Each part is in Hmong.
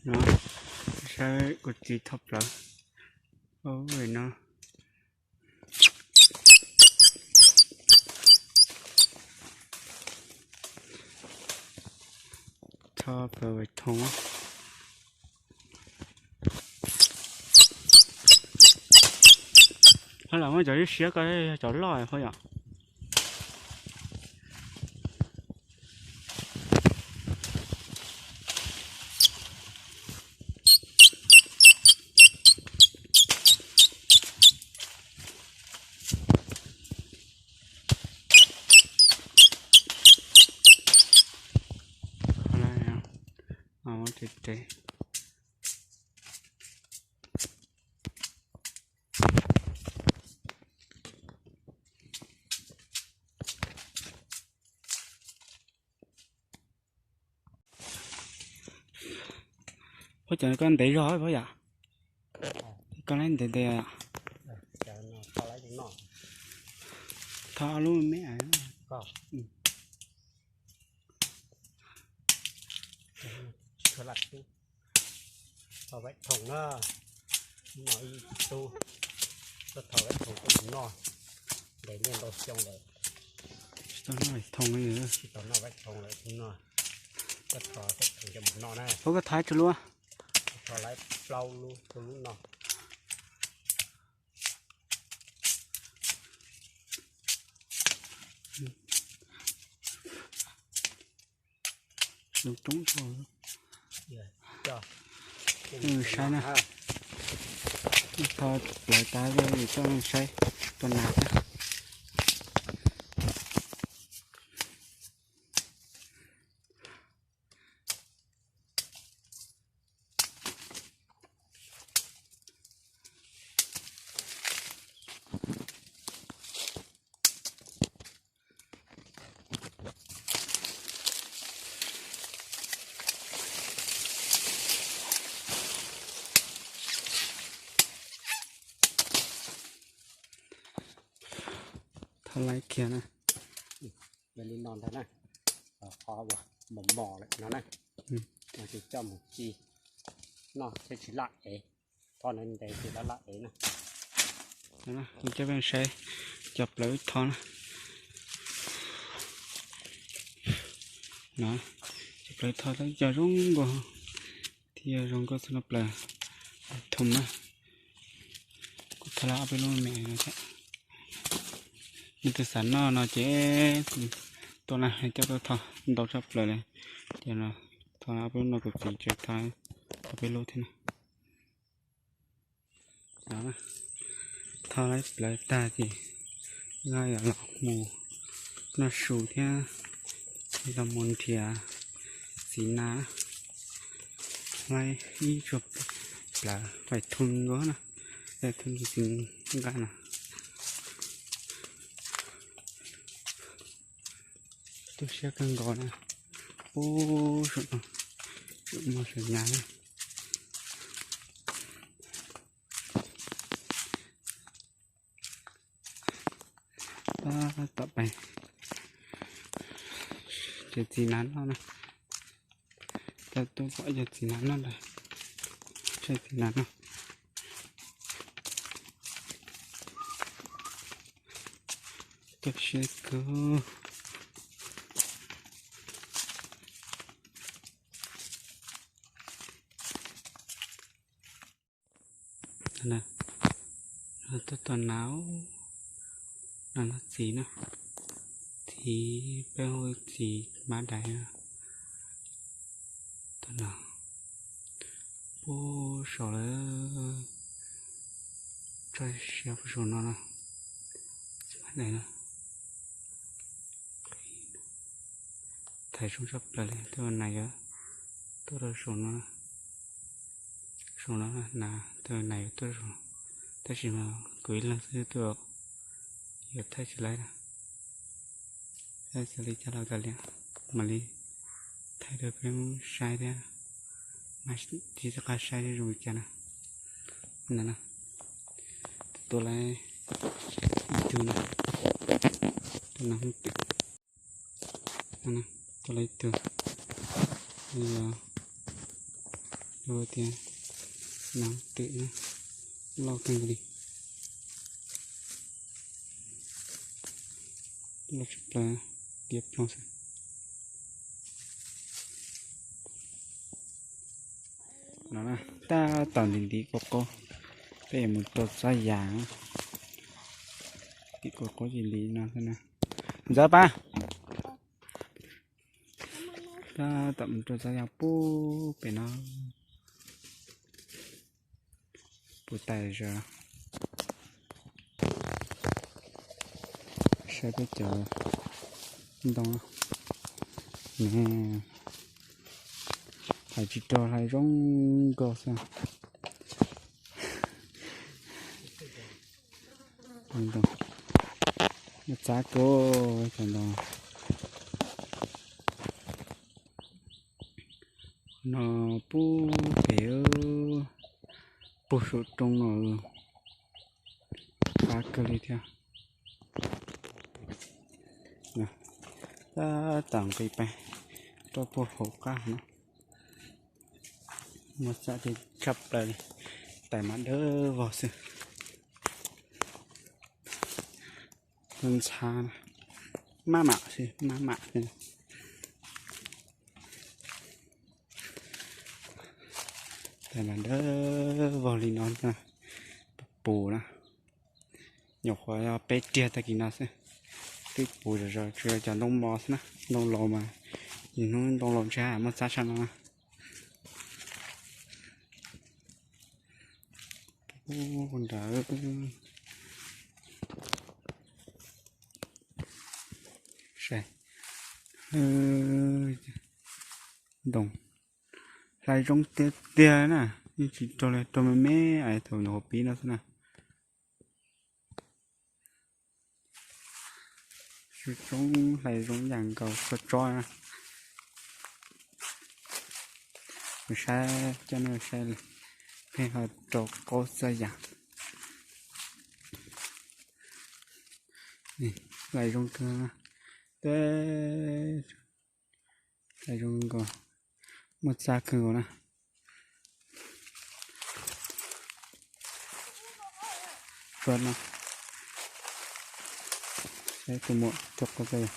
No, saib kuv txiv tho plawv no. Tho plawv vais thoom. Ho lam muab cov siab ko, cov loj ho yom. Puab cov ko ntev zog puab yom? Ko ntev ntev. Tho lub me. Tho vais thoom na, no ib tug, koj tho vais thoom koj mus noj, ntev niaj ntau xyoo lawm. Tsis tau noj vais thoom lawm, tsis tau noj vais thoom lawm, tus no, koj tho vais thoom coj mus noj na. Puab koj tho tsis lub, tho lawm plaub lub, plaub lub no. Saib na, tho plawv tas es coj saib tua nas thiab. Tho lawm kiag na. Li no ntag na, qhov uas mos mos lawm no na, ces coj mus ci noj thiaj tsis laj ev. Tho ntev ntev ces laj laj ev na. Kuv coj peb saib cov plawv tho na. No, cov plawv tho tab cov zoo nkauj, thiab zoo nkauj txog no plawv thoom na. Kuv tho lawm ob peb lub me me no thiab. Yog tus xav noj no ces tua na, coj tuaj tho ntau tshaj plaws li. Ces no, tho ob peb lub no kuv txiv tseem tho ob peb lub thiab na. Tho lawm plawv tag ces yog los mus noj su thiab, los mus nrhiav txiv nas, lawm ib tsuag plawv vais thoom nkaus na, vais thoom txiv nqaj no. Tu siab kawg nkaus na. Ub, saum no tseem muaj saum nyab na. Tab tom pais cov txiv nas noj na. Tau tuaj pom cov txiv nas noj ntag. Saib txiv nas noj. Tu siab kawg. Tuaj tua nas, nas noj txiv na. Txiv peb hu txiv mab dais. Tua nas puag saum lawm, tso siab puag saum no na. Txiv mab dais no. Thaiv zoo tshaj plaws li, tuaj nas yuav tuaj rau saum no, saum no na, tuaj nas yuav tuaj saum, tab sis mas kuv ib leeg xwb tuaj yuav thaij tsis laib na. Thaij tsis li cas los kav liam, mam li thaij rau peb saib thiab, mas tsis qab saib zoo li cas na. Tua lawm ib tug na, tua nas, tua lawm ib tug, yog Tias no twm na, loj kawg li, loj tshaj plaws, diav ploog xwb. No na, tab tom ntim ntiv kua qaub, peb yuav mus rau txab yas, ntim kua qaub ces ntim no xwb na. Ntxawm pab, tab tom mus rau txab yas pub pem no. Puv tais zog, saib peb cov ntoo, hais tsis raug hlais zoo nkauj xwb. Ntoo, muaj txab kawg cov ntoo no. Pub pem, puag saum roob no, qab kawg li thiab. Tab tom nqis pem rau puag hauv qab no, muaj txab tshaj plaws li, tais mas dawb vog xwb. Ntxhab, maj mam xwb, maj mam xwb. Tais mas dawb vog li no, puv puv na. Nyuam qhuav yog peb riag tag kis no xwb, twb puv zom zaws, tsuas yog cov ntoo mos xwb na, ntoo laus mas, ib hnub ntoo laus ntshe muaj txab tshaj no na. Nrawd, saib, ntoo hlais zoo tiag tiag na, yeej tsis raug li, raug me me es thaum nyuam qhuav pib no xwb na. Zoo, hlais zoo yam nkaus tsob tsob na. Mus saib, coj nej saib, pheej ho rau qaub txaj yas. Hlais zoo kawg, hlais zoo nkaus, muaj txab kawg nkaus na. Tuaj no, saib tus muam rau qaub txaj yas.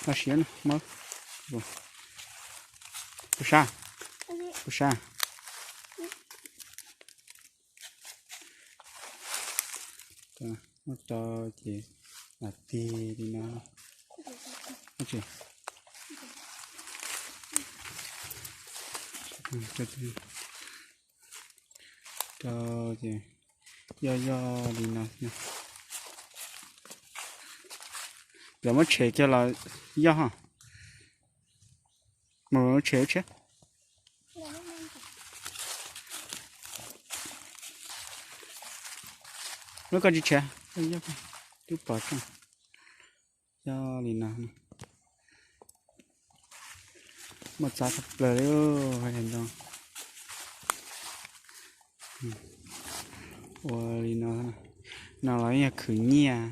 Los siav no, mob. Puas sab? Puas sab? Muab rau ces tig li no. Rau ces yoj yoj li no. Lawv muab tshem kiag los yoj ho. Mus tshem lub tsheb. Lub koj tsis tshem, twb pom tseeb. Yoj li no. Muaj txab tshaj plaws li ntoo. Ua li no, no los yog khwv nyiaj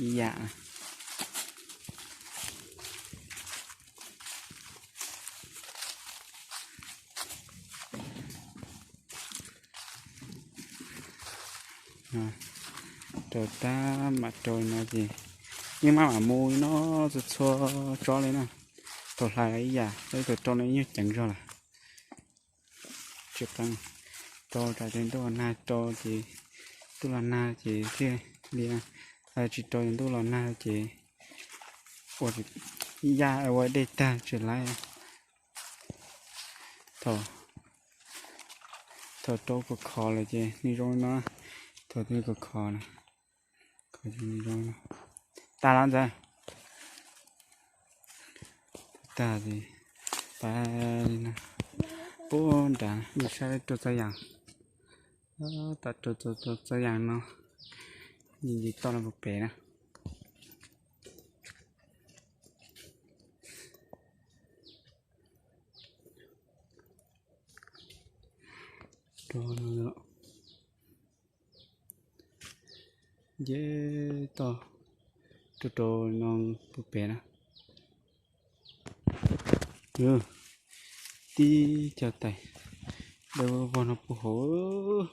ib yam. Rau tab mam rau no ces yeej maj mam mus no txhua txhua tsob li na. Thaum hlais ib yam, tab sis thaum rau no yeej ceev zog lawm. Tsis qeeb, rau tsam ces ntuj los nag rau ces, ntuj los nag ces thiaj li, tsis rau ces ntuj los nag ces ua yaj ua dej tag tsis laib. Thaum, thaum rau kos khov lawm ces nws zoo li no, thaum twb kos khov na, kos zoo li no. Tag los ntxawm. Tag ces pab li no, pub nrad mus saib rau txaj yas, tom rau txaj yas no, nce toj no puag pem na. Rau no, nce toj rau rau no puag pem na. Tib co tais dawb vog no puag hauv.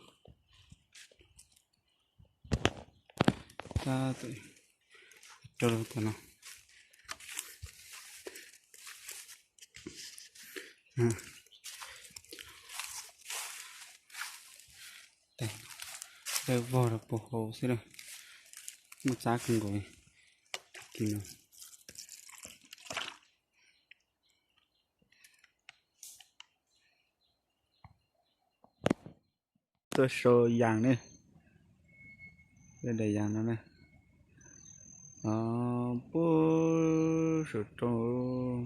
Tab tom rau lawm tam no. Tais dawb vog rau puag hauv xwb na. Muaj txab kawg nkaus li. Tag kis no tuaj sau yas ne, daim yas no na. Puag saum roob.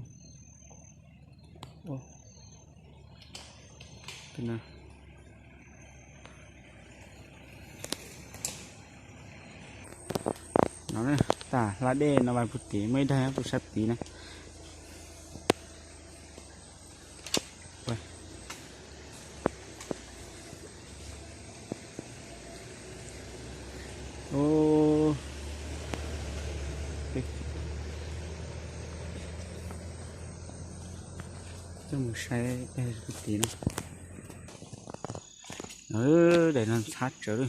No, tag hla dej no vas puag tid, muaj ib daim puag sab tid na. Coj mus saib puag tid na. Daim no ntxhab tsawv li.